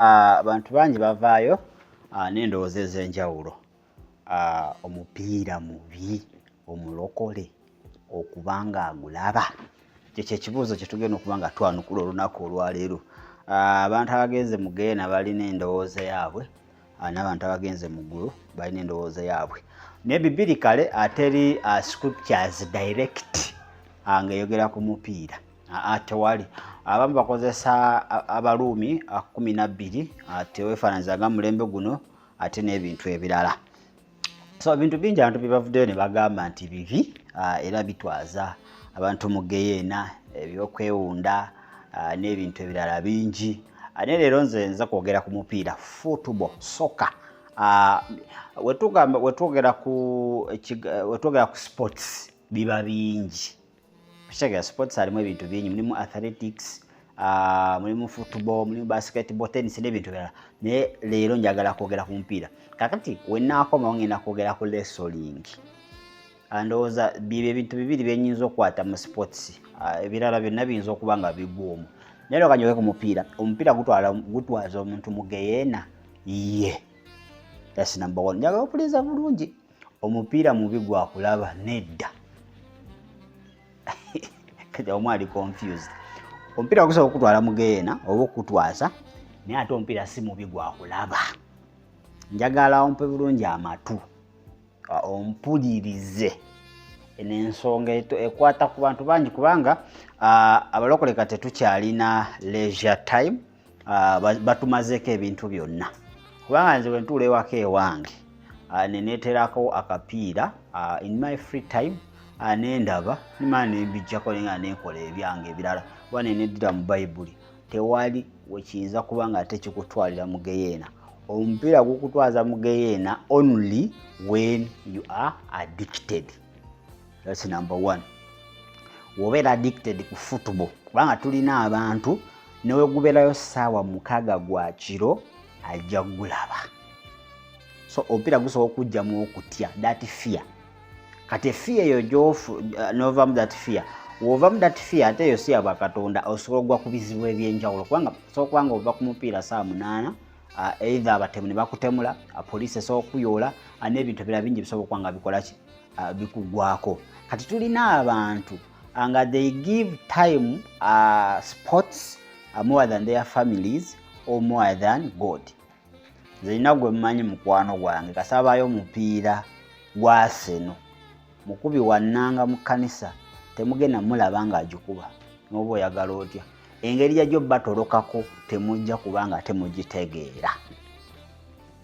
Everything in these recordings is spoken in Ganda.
Abantu bangi bavaayo n'endowooza ez'enjawulo. Omupiira mubi omulokole okuba ng'agulaba? Ekyo kye kibuuzo kye tugenda okuba nga twanukula olunaku olwaleero. Abantu abagenze mu ggeyeena balina endowooza yaabwe, n'abantu abagenze mu ggulu balina endowooza yaabwe. Naye biblically teri scriptures direct ng'eyogera ku mupiira. Aa, tewali. Abamu bakozesa Abaruumi 12, teweefaananyiriza nga mulembe guno, ate n'ebintu ebirala. So ebintu bingi abantu bye bavuddeyo ne bagamba nti bibi era bitwaza abantu mu ggeyeena, ebyokwewunda n'ebintu ebirala bingi. Naye leero nze nza kwogera ku mupiira, football, soccer. Wetwogera ku sports biba bingi. Kitegeera, sports alimu ebintu bingi, mulimu athletics, mulimu football, mulimu basketball, tennis n'ebintu birala. Naye leero njagala kwogera ku mupiira. Kakati wenaakomawo ngenda kwogera ku wrestling. Ndowooza byebyo ebintu bibiri byenyinza okukwata mu sports. Ebirala byonna biyinza okuba nga bigwa omwo. Naye leka njoge ku mupiira. Omupiira gutwaza omuntu mu geyeena? Ye. That's number one. Njagala okuwuliriza bulungi. Omupiira mubi gwa kulaba? Nedda. Kati omu ali confused. Omupiira gusobola okutwala mu geyeena oba okutwaza, naye ate omupiira si mubi gwa kulaba. Njagala ompe bulungi amatu, ompulirize. Eno ensonga ekwata ku bantu bangi kubanga abalokole kati tetukyalina leisure time, batumazeeko ebintu byonna. Kubanga nze bwe ntuula ewaka ewange ne neeterako akapiira in my free time, nendaba, nimala nembijjako nga nenkola ebyange ebirala oba neneddira mu Bayibuli. Tewali wekiyinza kuba nga ate kikutwalira mu geyeena. Omupiira gukutwaza mu geyeena only when you are addicted. That's number one. Wobeera addicted ku football, kubanga tulina abantu newegubeerayo ssaawa 6 gwa kiro ajja gulaba. So omupiira gusobola okugjamu okutya, that fear. Kati fear eyo gyofu novamu that fear, wovamu that fear, ate eyo si yabwa Katonda, osobola okugwa ku bizibu ebyenjawulo. Kubanga osobola okuba nga ova ku mupiira saa 8, either abatemu ne bakutemula, poliisi esobola okuyoola, n'ebintu ebirala bingi bisobola okuba nga bikolaki, bikugwako. Kati tulina abantu nga they give time sports more than their families or more than God. Nze nina gwe mmanyi, mukwano gwange, kasabayo omupiira gwa Arsenal, mukubi wannanga mu kkanisa, temugenda mulaba ng'agikuba n'oba oyagala otya. Engeri yajjo batolokako temujja kubanga temugitegeera.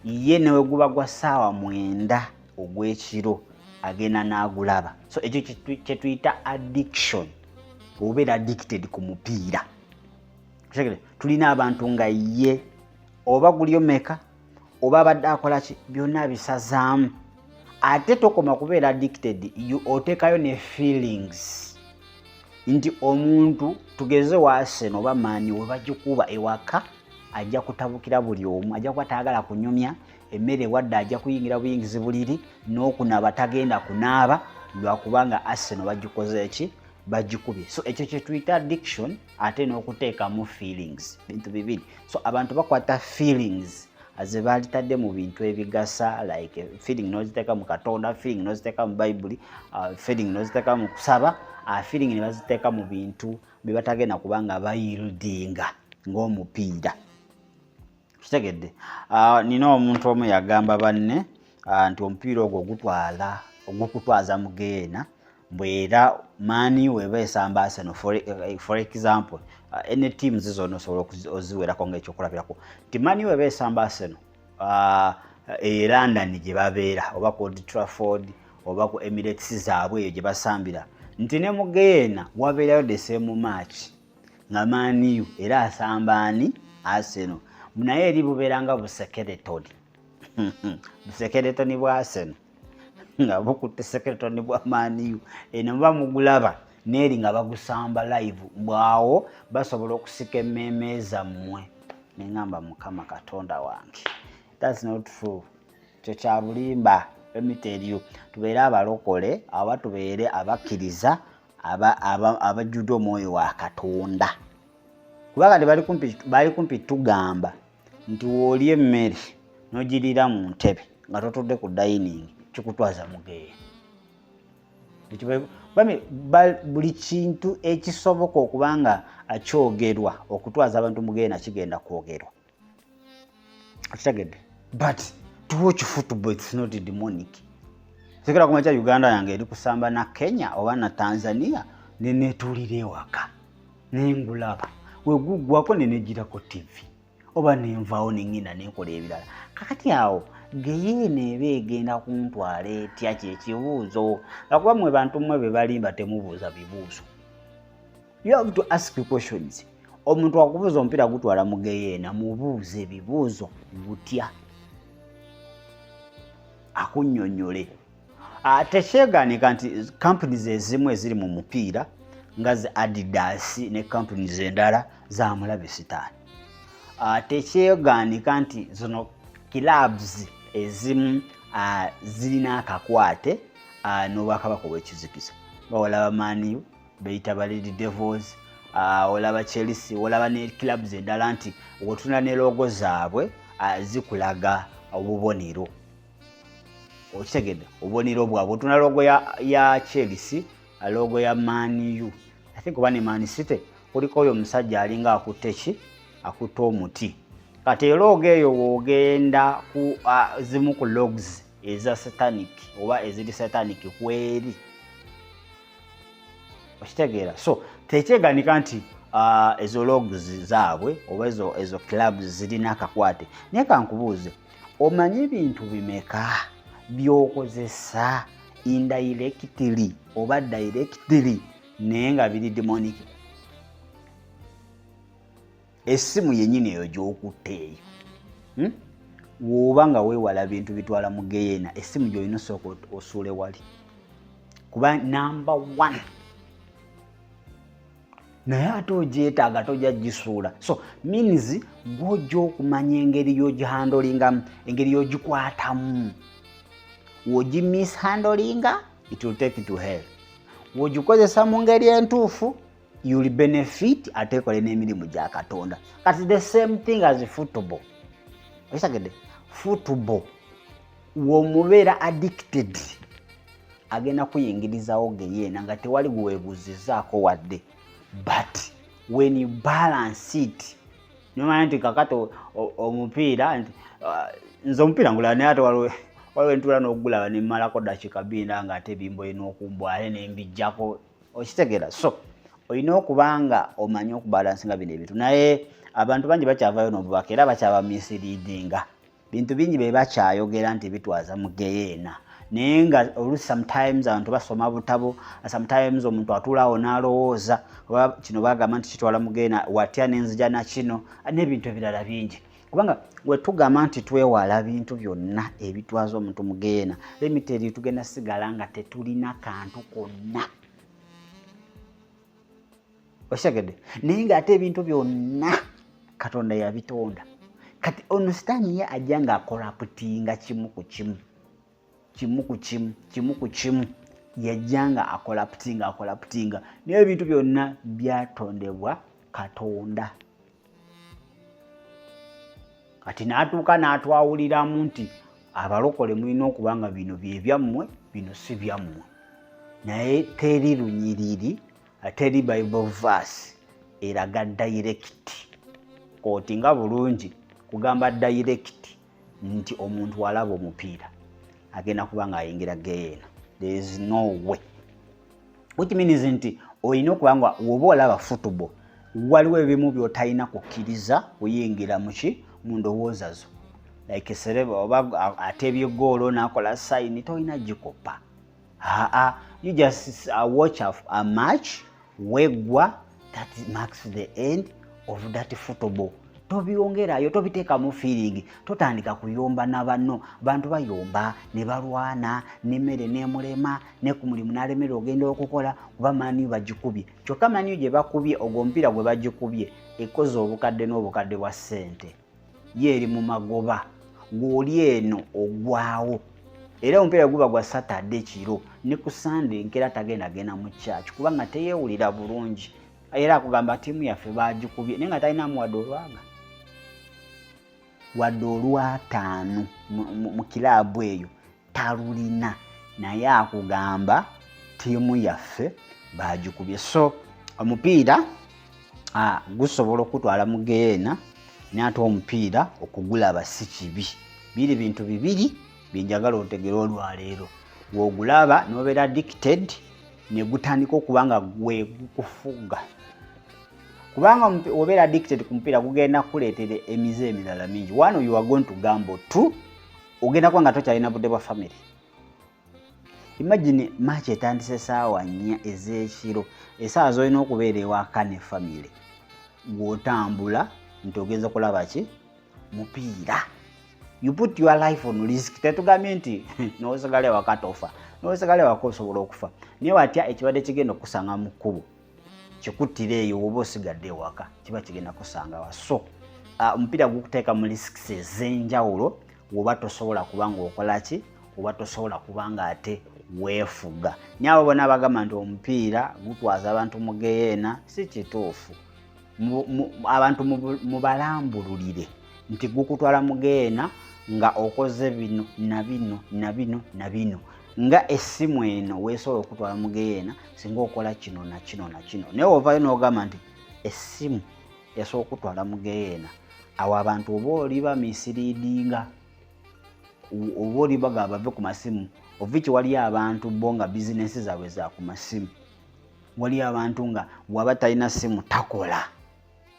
Ye newe guba gwa ssaawa 9 ogw'ekiro agenda n'agulaba. So ekyo kyetuyita addiction, obeera addicted ku mupiira. Tulina abantu nga ye oba gulyo meka oba abadde akola ki, byonna bisazaamu. Ate tokoma kubeera addicted, oteekayo ne feelings nti omuntu tugeze wa Arsenal oba Man U we bagikuba ewaka ajja kutabukira buli omu, ajja kuba tayagala kunyumya, emmere wadde ajja kuyingira buyingizi buliri, n'okunaaba tagenda kunaaba lwakubanga Arsenal bagikoze eki, bagikubye. So ekyo kyetuyita addiction, ate n'okuteekamu feelings, bintu bibiri. So abantu bakwata feelings ze baalitadde mu bintu ebigasa, like feeling n'oziteeka mu Katonda, feeling n'oziteeka mu Bayibuli, feeling n'oziteeka mu kusaba, feeling ne baziteeka mu bintu bye batagenda kubanga bayieldinga ng'omupiira. Kitegedde? Nina omuntu omu yagamba banne nti omupiira ogwo gutwala, ogukutwaza mu geena, bwera Man U weba esamba Arsenal, for example, any teams zonna osobola oziwerako ngaekyokulabirako nti Man U weba esamba Arsenal e London gye babeera oba ku Old Trafford oba ku Emirates zaabwe eyo gye basambira, nti ne mu geena wabeerayo the same match nga Man U era asamba ani, Arsenal, naye eri bubeera nga buskeleton, buskeleton bwa Arsenal nga bukutte skeleton bwa Man U. Eno muba mugulaba neeri nga bagusamba live, bwawo basobola okusika emmeeme zammwe. Neŋŋamba, Mukama Katonda wange, that's not true, ekyo kya bulimba. Let me tell you, tubeere abalokole aba tubeere abakkiriza abajjudde omwoyo wa Katonda, kubanga tebali kumpi, bali kumpi tugamba Nti woolya emmere n'ogiriira mu ntebe nga totudde ku dining, kikutwaza mugeyeena. Buli kintu ekisoboka okuba nga kyogerwa okutwaza abantu mugeyeena kigenda kwogerwa, okitegedde? But to watch football, it's not demonic. Sekera kumakya Uganda yange eri kusamba na Kenya oba na Tanzania, nenetuulira ewaka nengulaba, weguggwako nenegirako TV oba nenvaawo nengenda nenkola ebirala. Kakati awo geyeena eba egenda kuntwala etya? Kyekibuuzo. Lwakuba mmwe bantu mmwe be balimba, temubuuza bibuuzo. You have to ask questions. Omuntu akubuuza omupiira gutwala mu geyeena, mubuuze ebibuuzo butya, akunnyonnyole. Tekyeganika nti companies ezimu eziri mu mupiira nga zi Adidas ne companies endala zamulabe sitaani. Tekyeganika nti zino clubs ezimu zirina akakwate n'obwakabaka obwekizikiza, nga olaba Man U beyita ba Red Devils, olaba Chelsea, olaba ne clubs endala nti wotuna ne logo zaabwe zikulaga obubonero, okitegedde? Obubonero bwabwe, otuna logo ya Chelsea, logo ya Man U, I think, oba ne Man City, kuliko oyo omusajja alinga akutte ki, akutte omuti. Kati elogo eyo wogenda ku zimu ku logos eza satanic oba eziri satanic kweri, okitegeera? So tekyeganika nti ezo logos zaabwe oba ezo clubs zirina akakwate. Naye kankubuuze, omanyi ebintu bimeka by'okozesa indirectly oba directly naye nga biri demonic? Essimu yennyini eyo gy'okutte eyo, W'oba nga weewala bintu bitwala mu geyeena, essimu gy'olina osooka osuule wali, kuba number one, naye ate ogyetaaga, tojja gisuula. So means gwojja okumanya engeri y'ogihandlingamu, engeri y'ogikwatamu. Wogimishandlinga, it will take you to hell. Wogikozesa mu ngeri entuufu, you'll benefit, ate ekole n'emirimu gya Katonda. Kati the same thing as football, okitegedde? Football, womubeera addicted, agenda kuyingirizawo geyeena nga tewali gweweebuuzizaako wadde. But when you balance it, nomanya nti kakati omupiira nti nze omupiira ngulaba, naye ate waliwo entuula n'okugulaba nemmalako dakiika 2 nga ate bimboye n'okumbwa, ate nembijjako, okitegeera? So olina okuba nga omanyi okubalansinga bino ebintu. Naye abantu bangi bakyavayo n'obubaka era bakyaba misleadinga bintu bingi be bakyayogera nti bitwaza mu geyeena, naye nga oluusi sometimes abantu basoma butabo, sometimes omuntu atuulaawo n'alowooza oba kino bagamba nti kitwala mu geyeena, watya nenzija na kino n'ebintu ebirala bingi. Kubanga wetugamba nti twewala bintu byonna ebitwaza omuntu mu geyeena, limited tugenda sigala nga tetulina kantu konna, okitegedde? Naye ng'ate ebintu byonna Katonda yabitonda. Kati ono sitaani ye ajja ng'acorruptinga kimu ku kimu, kimu ku kimu, kimu ku kimu. Yajja nga acorruptinga, acorruptinga, naye ebintu byonna byatondebwa Katonda. Kati n'atuuka n'atwawuliramu nti abalokole mulina okuba nga bino bye byammwe, bino si byammwe. Naye teri lunyiriri, teri Bible verse eraga direct kooti nga bulungi kugamba direct nti omuntu alaba omupiira agenda kuba nga ayingira geyeena. There is no way. Which means nti olina okuba nga woba olaba football, waliwo ebimu by'otalina kukkiriza kuyingira muki, mu ndowooza zo, like sereba oba atebye goolo n'akola sign, tolina gikopa. Aa, you just watch a match, weggwa, that marks the end of that football. Tobyongerayo, tobiteekamu feeling, totandika kuyomba na banno. Bantu bayomba ne balwana nemmere nemulema ne ku mulimu n'alemera ogenda okukola kuba Man U bagikubye. Kyokka Man U gye bakubye, ogwo omupiira gwe bagikubye ekoze obukadde n'obukadde bwa ssente, ye eri mu magoba, gw'oli eno ogwawo. Era omupiira guba gwa Saturday kiro, ne ku Sunday enkeera tagenda genda mu church kubanga teyeewulira bulungi, era akugamba ttiimu yaffe bagikubye, naye nga talinamu wadde olwaga. Wadde olwataano mu kiraabu eyo talulina, naye akugamba ttiimu yaffe bagikubye. So omupiira gusobola okutwala mu geyeena, naye ate omupiira okugulaba si kibi. Biri bintu bibiri byenjagala otegere olwaleero. Wogulaba nobeera addicted, ne gutandika okuba nga gwe gukufuga, kubanga obeera addicted ku mupiira, gugenda kukuleetera emize emirala mingi. One, you are going to gamble. Two, ogenda kuba nga tokyalina budde bwa family. Imagine match etandise 4:00 ez'ekiro, esaawa zolina okubeera ewaka ne family, gw'otambula nti ogenza kulaba ki? Mupiira. You put your life on risk. Tetugambye nti nosigala ewaka tofa, nosigala ewaka osobola okufa, naye watya ekibadde kigenda okusanga mu kkubo kikuttira eyo oba osigadde ewaka, kiba kigenda kusangawa? So omupiira gukuteeka mu risks ez'enjawulo woba tosobola kuba nga okola ki, oba tosobola kuba nga ate weefuga. Naye abo bonna bagamba nti omupiira gutwaza abantu mu geyeena, si kituufu. Abantu mubalambululire nti gukutwala mu geyeena nga okoze bino na bino na bino na bino, nga essimu eno weesobola okutwala mu geyeena singa okola kino na kino na kino. Naye ovayo n'ogamba nti essimu esobola okutwala mu geyeena, awo abantu oba oli bamisleadinga, oba oli bagamba bave ku masimu. Oviki waliyo abantu bo nga bizinesi zaabwe za ku masimu, waliyo abantu nga waba talina simu takola.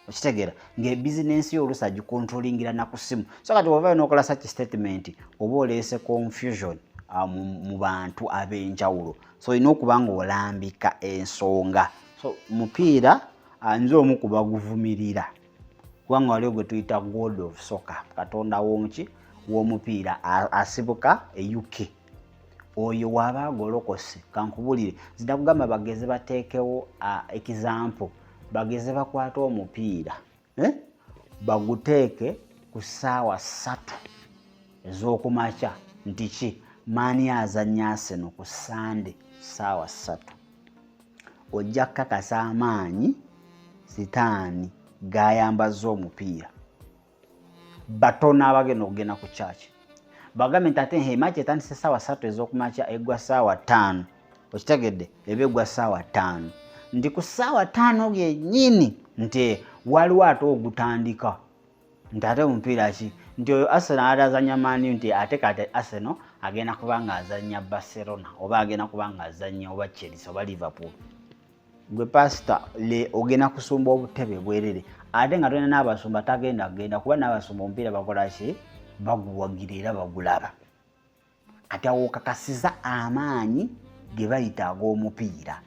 Okitegeera ngaebizinensi yo oluusi agicontrollingira na ku simu. So kati ovayo n'okola such statement, oba oleese confusion mu bantu ab'enjawulo. So olina okuba nga olambika ensonga. So mupiira, nze omu ku baguvumirira, kubanga waliwo gwe tuyita God of Soccer, katonda w'omuki w'omupiira, asibuka e UK. Oyo waaba agolokose, kankubulire, zida kugamba bageze bateekewo example, bageze bakwate omupiira, eh? Baguteeke ku 3:00 ez'okumakya nti ki maani azannya Arsenal ku Sande 3:00, ojja kukakasa amaanyi sitaani gayambaza omupiira. Batono abagenda okugenda ku kyaki bagambe nti ate match etandise 3:00 ez'okumakya, eggwa 5:00. Okitegedde? Eba eggwa 5:00, nti ku 5:00 yennyini nti waliwo ate ogutandika, nti ate omupiira ki, nti oyo Arsenal ate azanya Man U, nti ate kati Arsenal agenda kuba nga azanya Barcelona, oba agenda kuba nga azanya oba Chelsea oba Liverpool. Gwe pasita le ogenda kusumba obutebe bwerere, ate nga tolina n'abasumba, tagenda kugenda, kuba n'abasumba omupiira bakola ki? Baguwagira era bagulaba. Kati awo okakasiza amaanyi ge bayita ag'omupiira.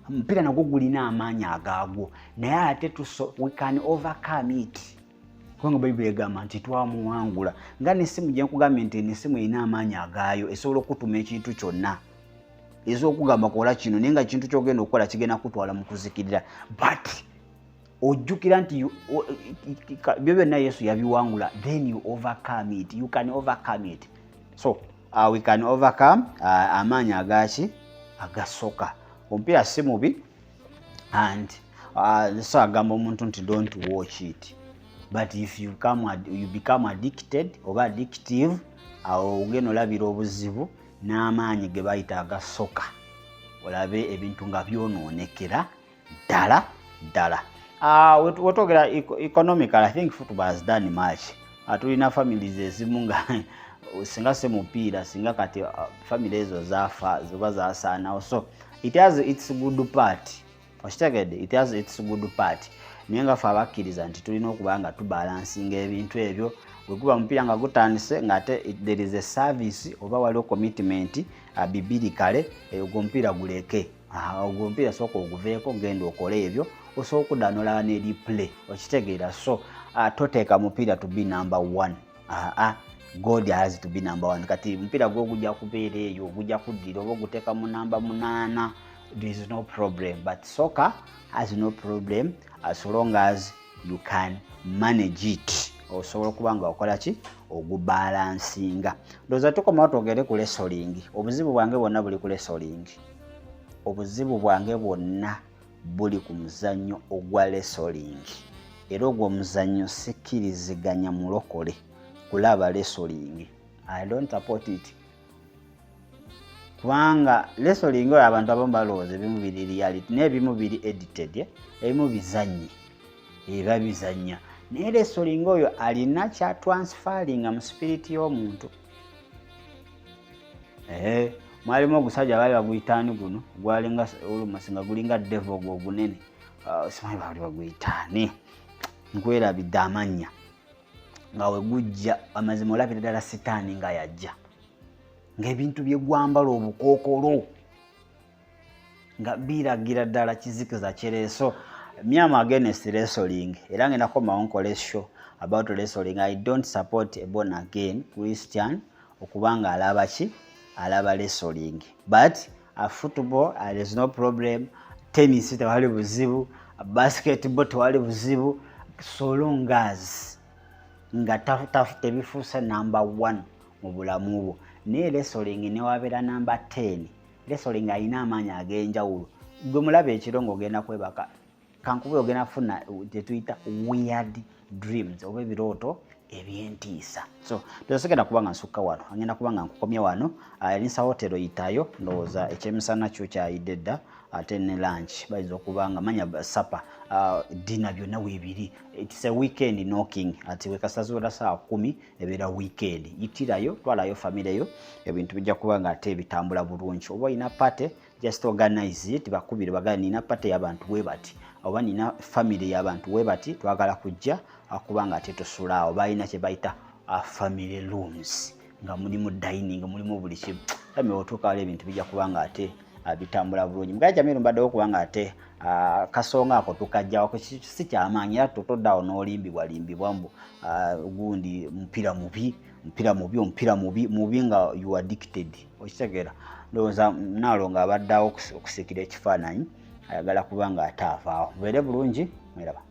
Omupiira nagwo gulina amaanyi agaagwo, naye ate we can overcome it, kubanga Bayibuli egamba nti twamuwangula. Nga nesimu gye nkugambye nti nesimu erina amaanyi agaayo, esobola okutuma ekintu kyonna, esobola okugamba kola kino, naye nga kintu kyogenda okukola kigenda kutwala mu kuzikirira. But ojjukira nti byo byonna Yesu yabiwangula, then you overcome it, you can overcome it. So we can overcome amaanyi agaki agasoka. Omupiira si mubi, and so agamba omuntu nti don't watch it, but if you become addicted oba addictive, awo ogenda olabira obuzibu n'amaanyi ge bayita agasoka, olabe ebintu nga byonoonekera ddala ddala. Wetwogera economical, I think football has done much. Tulina families ezimu nga singa si mupiira, singa kati family ezo zafa zoba zasaanawo. So it has its good part. Okitegedde? It has its good part, naye nga fe abakkiriza nti tulina okuba nga tubalancinga ebintu ebyo. Bwe guba mupiira nga gutandise, ng'ate there is a service oba waliwo commitment bibiri kale, ogwo omupiira guleke. Ogwo omupiira sooka oguveeko, genda okole ebyo, osobola okudda n'olaba ne replay. Okitegeera? So toteeka mupiira to be number one. God has to be number one. Kati mupiira gwo gujja kubeera eyo, gujja kuddira oba oguteeka mu namba 8, there is no problem. But soccer has no problem as long as you can manage it. Osobola okuba nga okola ki? Ogubalancinga. Ndowooza tukomawo twogere ku wrestling. Obuzibu bwange bwonna buli ku wrestling. Obuzibu bwange bwonna buli ku muzannyo ogwa wrestling. Era ogwo omuzannyo sikkiriziganya mulokole kulaba wrestling. I don't support it, kubanga wrestling oyo abantu abamu balowooza ebimu biri reality, naye ebimu biri edited, eh? Ebimu bizannye, eba bizannya, naye wrestling oyo alina kya transferringa mu spirit y'omuntu. Mwalimu ogusajja baali baguyitaani guno gwalinga almost nga gulinga devil, ogwo ogunene. Ah, simanyi baali baguyitaani, nkwerabidde amannya. Nga we gujja, amazima olabira ddala sitaani nga yajja, ng'ebintu byegwambala, obukookolo, nga biragira ddala kizikiza kireeso. Me, am against wrestling, era ngenda komawo nkole show about wrestling. I don't support a born again Christian okuba nga alaba ki, alaba wrestling. But football, there's no problem. Tennis tewali buzibu, basketball tewali buzibu, so long as nga tebifuuse number one mu bulamu bwo. Naye wrestling newabeera number 10, wrestling alina amaanyi ag'enjawulo. Gwe mulaba ekiro ng'ogenda kwebaka, kankuba ogenda kufuna tetuyita weird dreams oba ebirooto ebyentiisa. So tesigenda kuba nga nsukka wano, agenda kuba nga nkukomya wano. Elinsa Hotel yitayo, ndowooza ekyemisana kyo kyayidde dda, ate ne lunch bayinza okuba nga manya supper, dinner, byonna weebiri. It's a weekend knocking ati wekasazuula saa 10 ebeera weekend. Yitirayo, twalayo family yo, ebintu bijja kuba nga ate bitambula bulungi. Oba olina party, just organize it, bakubire bagala nina party y'abantu bwe bati, oba nina family y'abantu bwe bati, twagala kujja kubanga ate tusulaawo. Balina kye bayita family rooms, nga mulimu dining, mulimu buli kimu. Ame otuuka wala, ebintu bijja kuba nga ate bitambula bulungi. Mugaya Jamiru mbaddewo kubanga ate kasonga ako tukajjawo, si kyamaanyi, era totoddeawo n'olimbibwa limbibwa mbu gundi mupiira mubi, mupiira mubi, omupiira mubi mubi, nga you addicted. Okitegeera? Ndowooza naalo nga abaddeawo okusikira ekifaananyi, ayagala kuba nga ate avaawo. Mubeere bulungi, mweraba.